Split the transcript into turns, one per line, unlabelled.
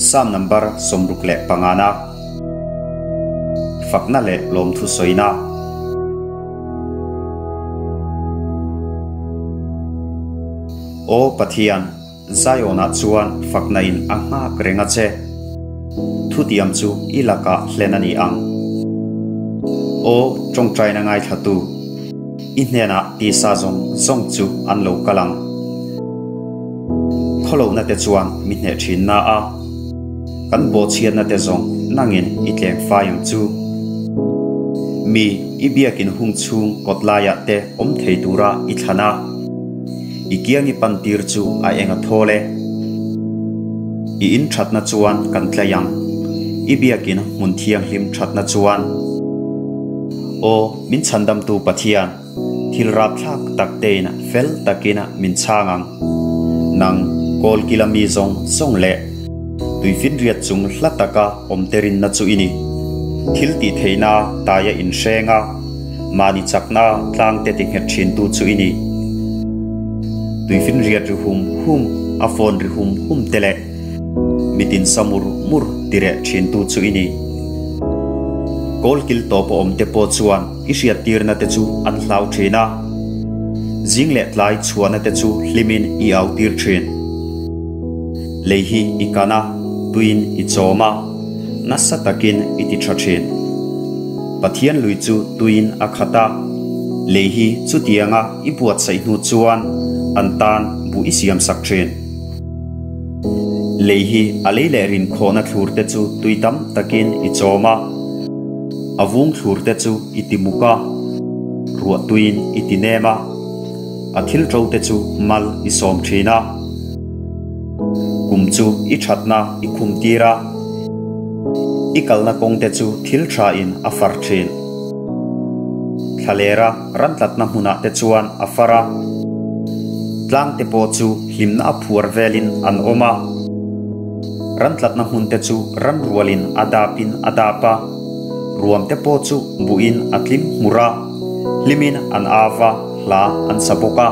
Sam number 65 na. Fakna leh lawmthu sawina. Aw Pathian, Zion-ah chuan fakna in a nghak reng a che. Thutiam chu i lakah hlen a ni ang. Aw tawngtaina ngaithlatu, i hnenah tisa zawng zawng chu an lo kal ang. Khawlohna te chuan mi hneh thin na a, kan bawhchhiatna te zawng nangin i tleng fai ang chu. Mi i biakin hung chhung kawt laiah te awm thei tura i thlan a, i kiang i pan tir chu a eng a thawl e. I in thatna chuan kan tlai ang, i biakin hmun thianghlim thatna chuan. Aw, min chhandamtu Pathian! Thil rapthlak tak tein fel takin min chhang ang. Nang, kawl kila mi zawng zawng leh tuifinriat chung hla taka awm te rinna chu i ni. Thil tih theihna taia inhreng a, mahni chakna tlang te ti nghet thintu chu i ni. Tuifinriat ri hum hum, a phone ri hum hum te leh mitin sa mur mur ti reh thintu chu i ni. Kawl kil tawp a awm te pawh chuan I hriattirna te chu an hlau thin a, zing leh tlai chhuahna te chu hlimin i au tir thin. Lei hi i kan a, tuiin i chawm a, nasa takin i ti tha thin. Pathian lui chu tuiin a khat a, lei hi chutianga i buatsaih hnu chuan an tan buh i siamsak thin. Lei hi a lei leh rinkhawhna thlur te chu tui tam takin i chawm a, a vung thlur te chu i ti muk a, ruah tuiin i ti nem a, a thil ṭo te chu mal i sawm ṭhin a, kum chu i ṭhatna i khum tir a, i kalna kawng te chu thil ṭha in a far ṭhin. Thlalera rantlatna hmunah te chuan a far a, tlang te pawh chu hlimna a phuar velin an awm a. Rantlatna hmun te chu ran rualin a dapin a dap a, ruam te pawh chu buhin a tling hmur a, hlimin an av a, hla an sa bawk a.